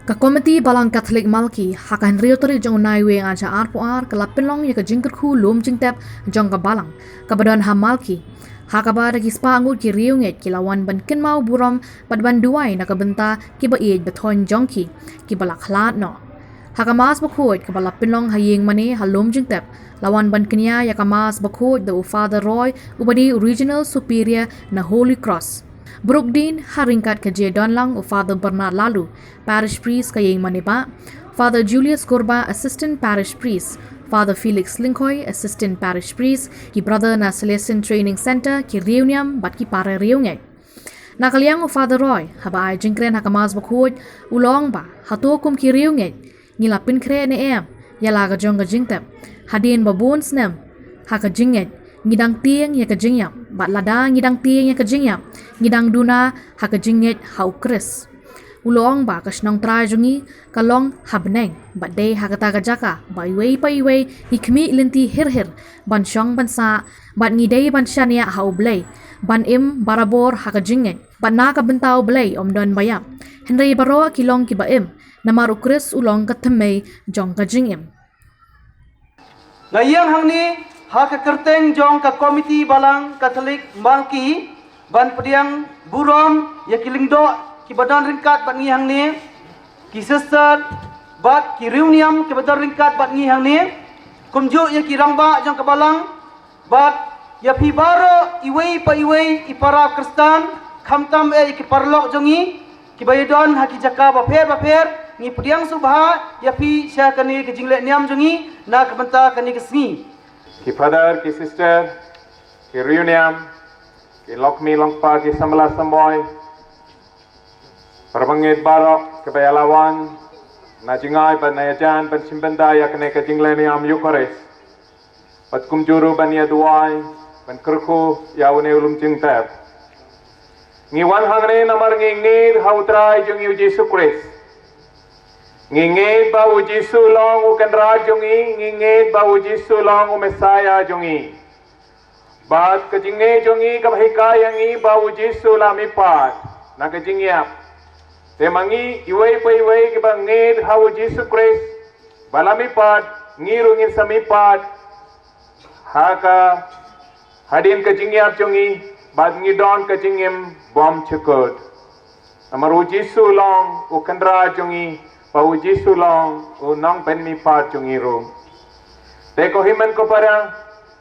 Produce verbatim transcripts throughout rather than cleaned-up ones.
Ka Komiti Balang Katholik Malki, ha ka hynriew tarik jong u Naiwieng ar hajar arphew ar, ka la pynlong ïa ka jingkyrkhu lum jingtep jong ka Balang, kaba don ha Malki, ha kaba da ki spah ngut ki riewngeit ki la wan ban kynmaw burom bad ban duwai na ka bynta kiba ïeit ba thoiñ jong ki, kiba la khlad noh. Ha ka Mass bakhuid kaba la pynlong ha ïing mane ha lum jingtep, la wan ban kñia ïa ka Mass bakhuid da u Father Roy, uba dei u Regional Superior na Holy Cross. Brooke Dean, ha ryngkat ka jingdon lang u Father Bernard Lalu, Parish Priest ka ïing mane bah, Father Julius Kurba, Assistant Parish Priest, Father Felix Lyngkhoi, Assistant Parish Priest, ki brother na Salesian Training Centre, ki riewniam bad ki para riewngeit. Na ka liang u Father Roy, haba ai jingkren ha ka Mass bakhuid, u la ong ba, hato kum ki riewngeit, ngi la pynkhreh ne em ïa la ka jong ka jingtep? Hadien ba bun snem ha ka jingngeit ngi dang tieng ïa ka jingïap, bad lada ngi dang tieng ïa ka jingïap, ngi dang duna ha ka jingngeit ha u Khrist. U la ong ba ka shnong trai jong ngi ka long ha bneng, bad dei ha kata ka jaka ba iwei pa iwei ngi khmih lynti hir hir ban shong ban sah, bad ngi dei ban shaniah ha U Blei, ban im barabor ha ka jingngeit, bad na ka bynta U Blei ym don ba ïap, hynrei baroh ki long kiba im, namar u Khrist u long ka thymmei jong ka jingim. Nga ïeng hangne ha ka kyrteng jong ka Komiti Balang Katholik Malki ban pdiang burom ïa ki lyngdoh kiba don ryngkat bad ngi hangne, ki sister bad ki riewniam kiba don ryngkat bad ngi hangne, kumjuh ïa ki rangbah jong ka Balang, bad ïa phi baroh iwei pa iwei i para Khristan, khamtam eh ïa ki paralok jong ngi kiba ïadon ha ki jaka bapher bapher, ngi pdiang sngewbha ïa phi sha kane ka jingleh niam jong ngi na ka bynta kane ka sngi. Ki father, ki sister, ki riewniam, ki longkmie longkpa, ki samla samboi, para bangeit baroh kiba ïa la wan na jingai bad na ïajan ban shim bynta ïa kane ka jingleh niam Eucharist, bad kumjuh ruh ban ïa duwai ban kyrkhu ïa une u lum jingtep. Ngi wan hangne namar ngi ngeit ha u Trai jong ngi u Jisu Khrist. Ngi ngeit ba u Jisu long u Kynrad jong ngi, ngi ngeit ba u Jisu long u Messiah jong ngi. Bad ka jingngeit jong ngi ka hikai ïa ngi ba u Jisu la mihpat na ka jingïap. Te ma ngi iwei pa iwei kiba ngeit ha u Jisu Khrist ba la mihpat, ngi ruh ngin sa mihpat ha ka hadien ka jingïap jong ngi, bad ngi don ka jingim bymjukut. Namar u Jisu long u Kynrad jong ngi, bad u Jisu long u nongpynmihpat jong ngi ruh. Te ko hynmen ko para,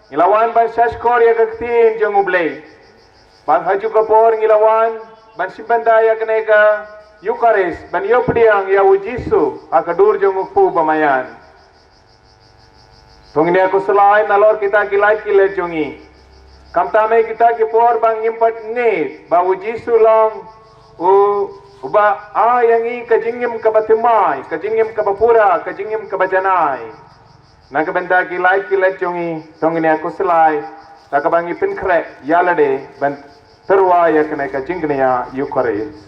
ngi la wan ban shahshkor ïa ka ktien jong U Blei. Bad ha kajuh ka por ngi la wan ban shim bynta ïa kane ka Eucharist, ban ïoh pdiang ïa u Jisu ha ka dur jong u Kpu Bamaïan. To ngin ïa khuslai nalor kita ki lait ki let jong ngi. Khamtam eh kita ki por ba ngim pat ngeit ba u Jisu long u, uba ai ïa ngi ka jingim kaba thymmai, ka jingim kaba pura, ka jingim kaba janai. Na ka bynta ki lait ki let jong ngi, to ngin ïa khuslai da kaba ngi pynkhreh ïa lade ban tyrwa ïa kane ka jingkñia Eucharist.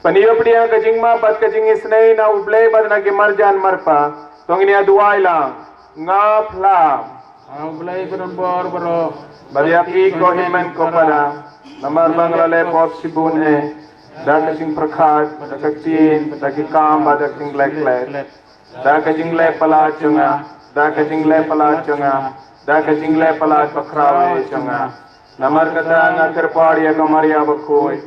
Ban ïoh pdiang ka jingmap bad ka jingisynei na U Blei bad na ki marjan marpa, to ngin ïa duwai lang. Nga phla ha U Blei ba don bor baroh, bad ïa phi ko hynmen ko para, namar ba nga la leh pop shibun eh, da ka jingpyrkhat, da ka ktien, da ki kam, bad da ka jingleh klet. Da ka jingleh palat jong nga, da ka jingleh palat jong nga, da ka jingleh palat bakhraw eh jong nga. Namar kata nga kyrpad ïa ka Maria bakhuid,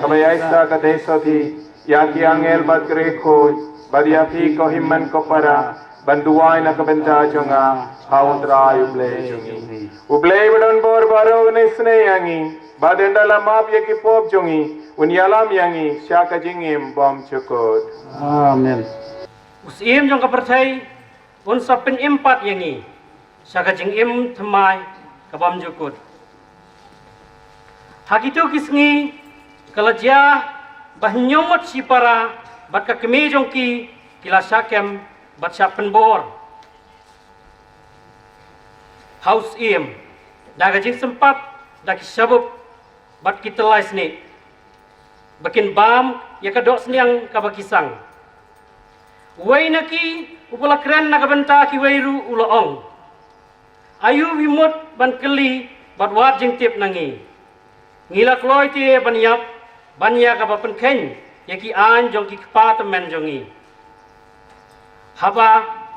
kaba ïaishah ka dei sawdong, ïa ki angel bad ki riewkhuid, bad ïa phi ko hynmen ko para, ban duwai na ka bynta jong nga ha u Trai U Blei jong ngi. U Blei ba don bor baroh un isynei ïa ngi, bad ynda la map ïa ki pop jong ngi, un ïalam ïa ngi sha ka jingim bymjukut. Amen. U Syiem jong ka pyrthei un sa pynim pat ïa ngi sha ka jingim thymmai ka bymjukut. Ha kito ki sngi ka la jia ba hynñiew ngut shipara bad ka kmie jong ki ki la shah kem bad shah pynbor ha u Syiem da ka jingsympat da ki shabup bad ki tyllai snieh, ba kin bam ïa ka dohsniang kaba ki sang. Uwei na ki uba la kren na ka bynta kiwei ruh u la ong, aïu phi mut ban kylli bad wad jingtip na ngi? Ngi la kloi te ban ïap ban ïa kaba pynkheiñ ïa ki aiñ jong ki kpa tymmen jong ngi. Haba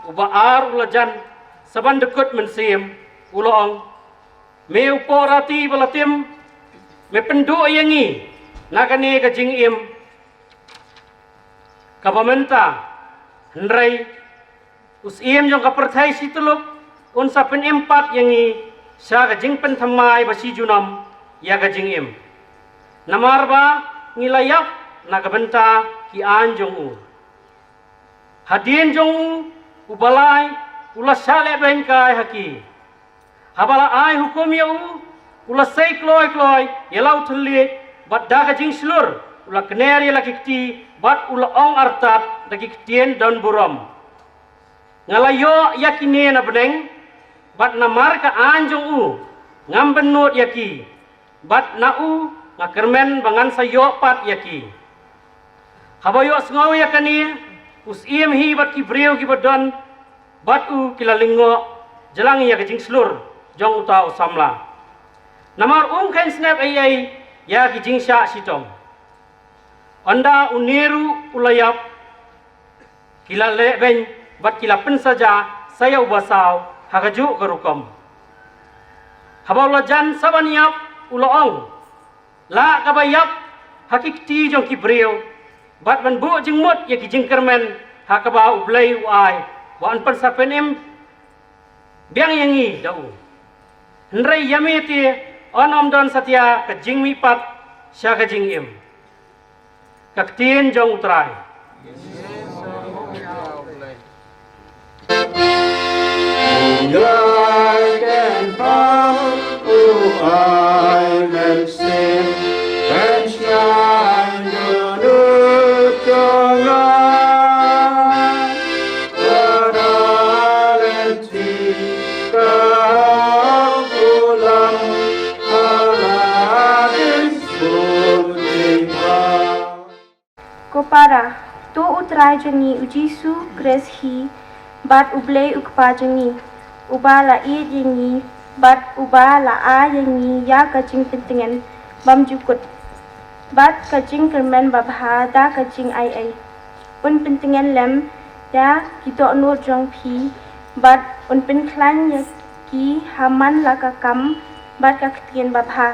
u ba ar u la jan sa ban dkut mynsiem, u la ong, me u pohrati ba la tim, me pynduh ïa ngi na kane ka jingim kaba mynta, hynrei u Syiem jong ka pyrthei shi tyllup un sa pynim pat ïa ngi sha ka jingpynthymmai ba shi junom ïa ka jingim. Namar ba ngi la ïap na ka bynta ki aiñ jong u. Hadien jong u, u Blai u la shah lehbeiñ kai ha ki. Haba la ai hukum ïa u, u la sei kloi kloi ïa la u thylliej, bad da ka jingshlur u la kner ïa la ki kti, bad u la ong artat da ki ktien don burom, nga la ïoh ïa kine na bneng, bad namar ka aiñ jong u ngam bynnud ïa ki, bad na u nga kyrmen ba ngan sa ïoh pat ïa ki. Haba ïohsngew ïa kane, u Syiem hi bad ki briew kiba don bad u ki la lyngngoh jlang ïa ka jingshlur jong uta u samla. Namar um kheiñ snep ei ei ïa ki jingshah shitom. Ynda une ruh u la ïap, ki la lehbeiñ bad ki la pynsaja sa ïa u basaw ha kajuh ka rukom. Haba u la jan sa ban ïap, u la ong, lah kaba ïap ha ki kti jong ki briew, bad ban buh jingmut ïa ki jingkyrmen ha kaba U Blei u ai, ba yn pynsa pynim biang ïa ngi da u. Hynrei ïa me te, yn ym don satia ka jingmihpat sha ka jingim. Ka ktien jong U Trai. Ko para, to U Trai jong ngi U Jisu Khrist hi, bad U Blei U Kpa jong ngi, uba la ïeit ïa ngi, bad uba la ai ïa ngi ïa ka jingpyntngen bymjukut, bad ka jingkyrmen babha da ka jingaiei. Un pyntngen lem ïa ki dohnud jong phi, bad un pynkhlaiñ ïa ki ha man la ka kam bad ka ktien babha.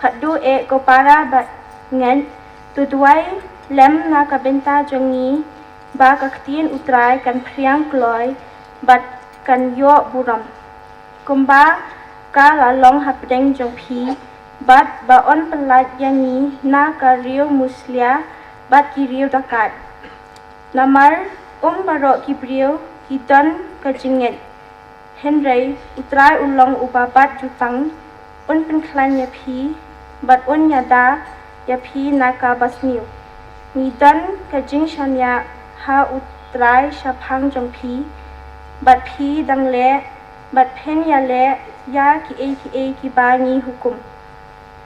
Khatduh eh ko para bad ngeit, to duwai lem na ka bynta jong ngi, ba ka ktien U Trai kan phriang kloi bad kan ïoh burom, kumba ka la long hapdeng jong phi, bad ba yn pyllait ïa ngi na ka riew mushlia bad ki riew dakaid. Namar um baroh ki briew ki don ka jingngeit, hynrei U Trai u long uba bat jutang. Un pynkhlaiñ ïa phi, bad un ïada ïa phi na ka basniew. Ngi don ka jingshaniah ha U Trai shaphang jong phi, bad phi dang leh, bad phin ïaleh ïa kiei kiei kiba ngi hukum.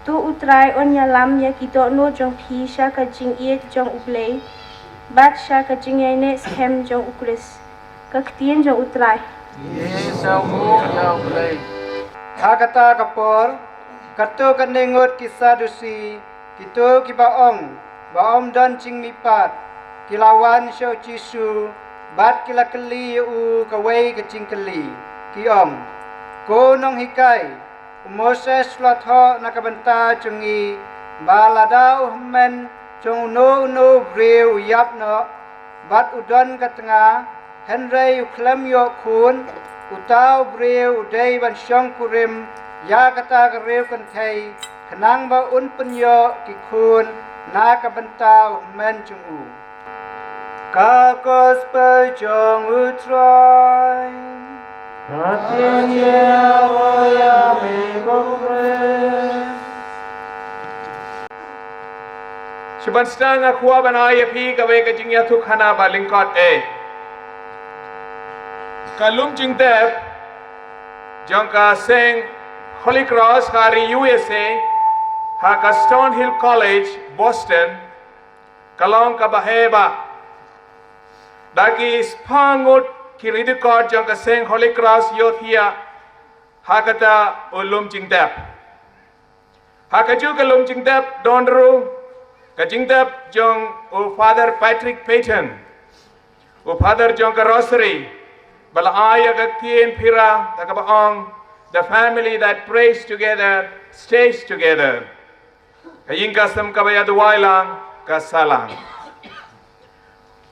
To U Trai un ïalam ïa ki dohnud jong phi sha ka jingïeit jong U Blei, bad sha ka jingïaineh skhem jong U Khrist. Ka ktien jong U Trai. Ïa sa u Blei. Ha kata ka por, katto katne ngut ki Sadusi, kito kiba ong ba ym don jingmihpat, ki la wan sha U Jisu, bad ki la kylli ïa u kawei ka jingkylli, ki ong, Ko nonghikai, u Moses u la thoh na ka bynta jong ngi, ba lada u hynmen jong uno uno u briew u ïap noh, bad u don ka tnga, hynrei u khlem ïoh khun, uta u briew u dei ban shongkurim ïa kata ka riew kynthei, khnang ba un pynïoh ki khun na ka bynta u hynmen jong u. Ka Gospel jong U Trai. Ka ktien jong U Trai. Shu ban sdang nga kwah ban ai ïa phi kawei ka jingïathuhkhana ba lyngkot eh. Ka lum jingtep jong ka seng Holy Cross ka ri U S A, ha ka Stonehill College, Boston, ka long kaba heh bha. Da ki spah ngut ki ridikot jong ka seng Holy Cross ïohthiah ha kata u lum jingtep. Ha kajuh ka lum jingtep don ruh Ka jingtep jong u Father Patrick Peyton, u Father jong ka Rosary, ba la ai ïa ka ktien Pira da kaba ong, "The family that prays together stays together." Ka ïing ka sem kaba ïa duwai lang ka sah lang.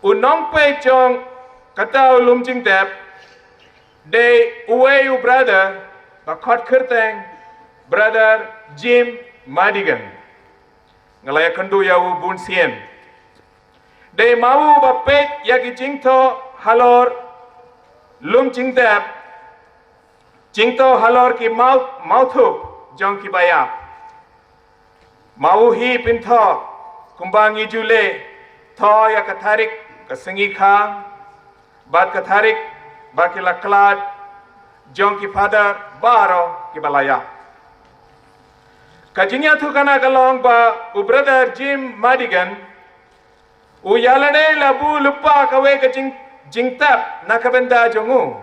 U nongpeit jong kata u lum jingtep dei uwei u brother ba khot kyrteng Brother Jim Madigan. Nga la ïakynduh ïa u bun sien. Dei ma u ba peit ïa ki jingthoh halor lum jingtep, jingthoh halor ki maw, mawthup jong ki ba ïap. Ma u hi pynthoh kumba ngi ju leh, thoh ïa ka tarik, ka sngi kha, bad ka tarik ba ki la khlad jong ki Father baroh ki ba la ïap. Ka jingïathuhkhana ka long ba u Brother Jim Madigan u ïalade la buh lypa kawei ka jing, jingtep na ka bynta jong u.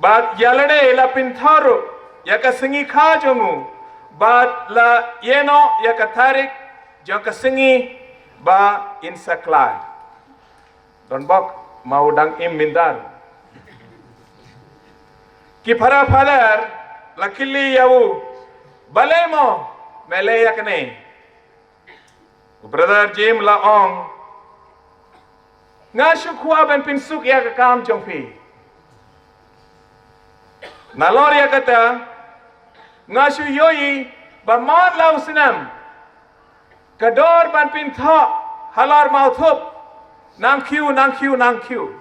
Bad ïalade la pynthoh ruh ïa ka sngi kha jong u, bad la ïehnoh ïa ka tarik jong ka sngi ba in sa khlad. Don bok ma u dang im mynta. Ki para Father la kylli ïa u, "Balei mo me leh ïa kane?" U Brother Jim la ong, "Nga shu kwah ban pynsuk ïa ka kam jong phi. Nalor ïa kata, nga shu ïohi ba man la u snem, ka dor ban pynthoh halor mawthup nang khiew, nang khiew, nang khiew.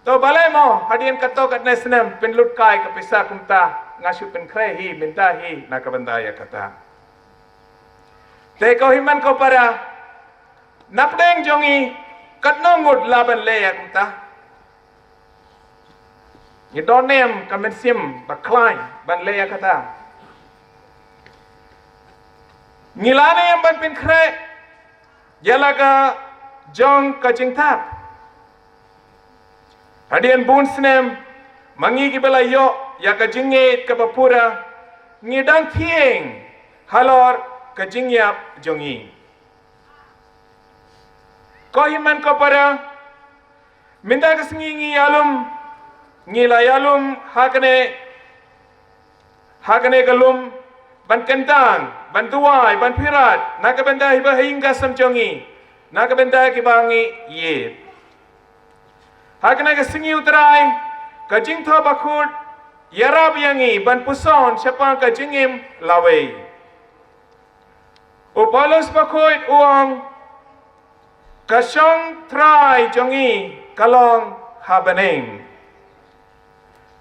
To balei mo hadien katto katne snem pynlut kai ka pisa kumta, nga shu pynkhreh hi mynta hi na ka bynta ïa kata." Te ko hynmen ko para, napdeng jong ngi katno ngut la ban leh ïa kumta? Ngi don ne em ka mynsiem ba khlaiñ ban leh ïa kata? Ngi lah ne em ban pynkhreh ïa la ka jong ka jingtep? Hadien bun snem ma ngi ki ba la ïoh ïa ka jingngeit kaba pura, ngi dang thieng halor ka jingïap jong ngi. Ko hynmen ko para, mynta ka sngi ngi ïalum, ngi la ïalum ha kane, ha kane ka lum ban kyntang, ban duwai, ban phirat na ka bynta hi ba ha ïing ka sem jong ngi, na ka bynta ki ba ngi ïeit. Ha kane ka sngi u Trai, ka jingthoh bakhuid ïarap ïa ngi ban puson shaphang ka jingim lawei. U Paulus bakhuid u ong, "Ka shong Trai jong ngi ka long ha bneng.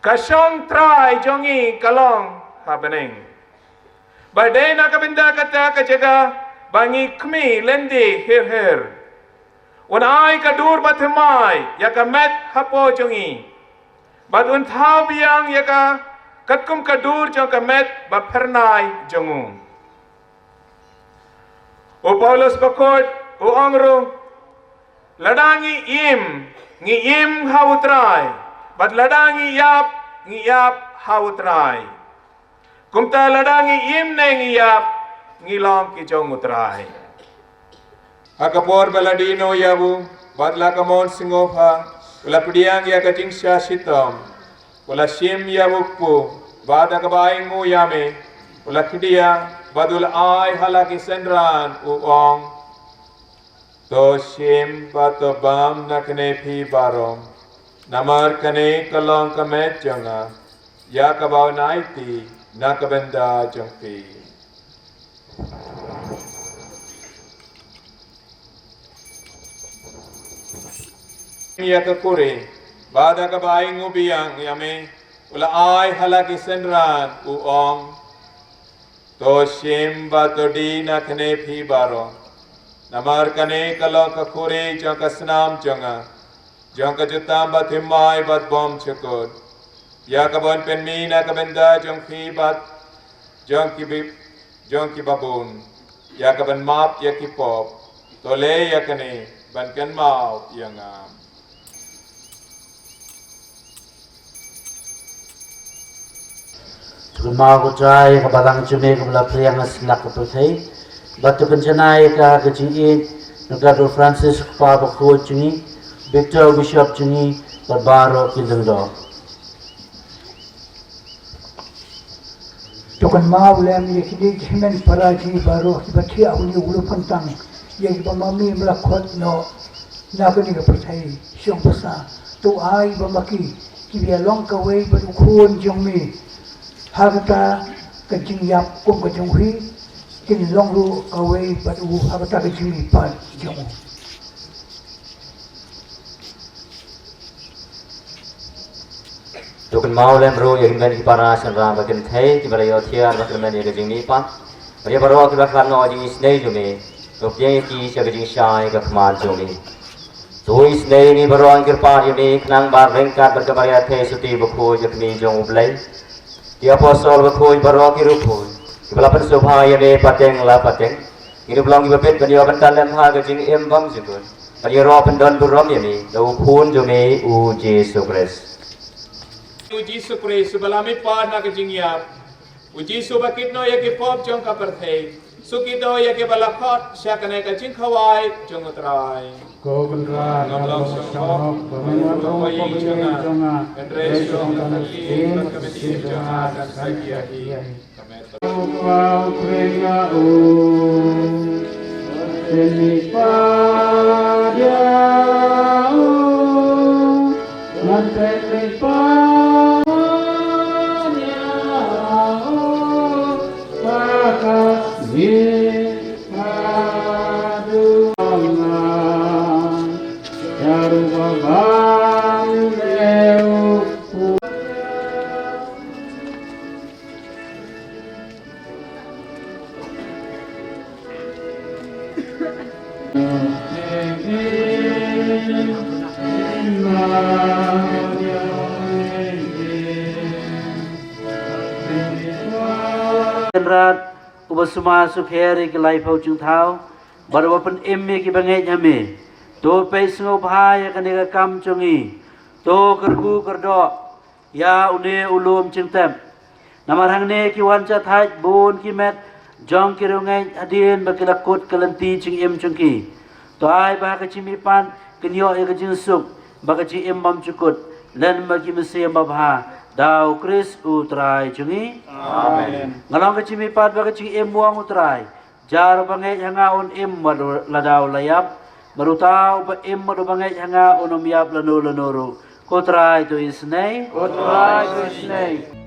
Ka shong Trai jong ngi ka long ha bneng." Ba dei na ka bynta kata ka jaka ba ngi khmih lynti hir hir, un ai ka dur bathymmai ïa ka met hapoh jong ngi, bad un thaw biang ïa ka katkum ka dur jong ka met baphyrnai jong u. U Paulus bakhuid u ong ruh, "Lada ngi im, ngi im ha u Trai, bad lada ngi ïap, ngi ïap ha u Trai. Kumta lada ngi im ne ngi ïap, ngi long ki jong u Trai." Ha ka por ba la die noh ïa u, bad la ka mon sngewbha, u la pdiang ïa ka jingshah shitom, u la shim ïa u kpu, bad ha kaba ainguh ïa me, u la khdia, bad u la ai ha la ki synran u ong, "To shim bad to bam na kane phi baroh, namar kane ka long ka met jong nga, ïa kaba un aiti na ka bynta jong phi." Ïa ka kure, bad ha kaba ainguh biang ïa me, u la ai ha la ki synran u ong, "To shim bad to die na kane phi baroh, namar kane ka long ka kure jong ka snam jong nga, jong ka jutang bathymmai bad bymjukut, ïa kaba un pynmih na ka bynta jong phi bad jong ki bi, jong ki babun, ïa kaban map ïa ki pop. To leh ïa kane ban kynmaw ïa nga." Kynmaw ko Trai ïa ka balang jong me kaba la pdiang ha slak ka pyrthei. Bad to kynshna ïa ka ka jingïeit na u Francis, u Kpa Bakhuid jong ngi, Victor u Bishop jong ngi, bad baroh ki lyngdoh. To kynmaw lem ïa kine ki hynmen para jong ngi baroh kiba thiah ha une u lum pantang, ïa kiba ma me me la khot noh na kane ka pyrthei shong basa. To ai ba ma ki kiba ïalong kawei bad u Khun jong me ha kata ka jingïap kum ka jong u hi, kin long ruh kawei bad u ha kata ka jingmihpat jong u. To kynmaw lem ruh ïa ki hynmen ki para shynrang ba kynthei kiba la ïohthiah ba kyrmen ïa ka jingmihpat, bad ïa baroh kiba khlad noh ïa ka jingisynei jong me. To pdiang ïa ki sha ka jingshai ka khmat jong me. To isynei ïa ngi baroh, ngi kyrpad ïa me, khnang ba ryngkat bad ka Maria Theisotti Bakhuid, ka Kmie jong U Blei, ki apostol bakhuid baroh, ki riewkhuid kiba la pynsngewbha ïa me pateng la pateng, ngin ym long kiba bit ban ïoh bynta lem ha ka jingim bymjukut, ban ïaroh pyndon burom ïa me da u Khun jong me u Jisu Khrist. U Jisu Khrist uba la mihpat na ka jingïap, u Jisu ba kit noh ïa ki pop jong ka pyrthei, suk kit noh ïa kiba la khot sha kane ka jingkhawai jong U Trai. Ko Kynrad, ngam long sngewbha ba men wan rung ha ka ïing jong nga, hynrei sngewbha ka ktien bad ka mynsiem jong nga kan sa ïa hi. Kynrad, uba sumar sukher ïa ki laiphew jingthaw, bad uba pynim ïa kiba ngeit ha me. To peit sngewbha ïa kane ka kam jong ngi. To kyrkhu kyrdoh ïa une u lum jingtep. Namar hangne ki wan sha thait bun ki met jong ki riewngeit hadien ba ki la kut ka lynti jingim jong ki. To ai ba ha ka jingmihpat kin ïoh ïa ka jingsuk bad ka jingim bymjukut lem bad ki mynsiem babha, da U Khrist U Trai jong ngi. Amen. Nga long ka jingmihpat bad ka jingim, ong U Trai. Jar uba ngeit ha nga un im bad lada u la ïap, bad uta uba im bad uba ngeit ha nga un ym ïap lano lano ruh. Ko Trai, to isynei. Ko Trai, to isynei.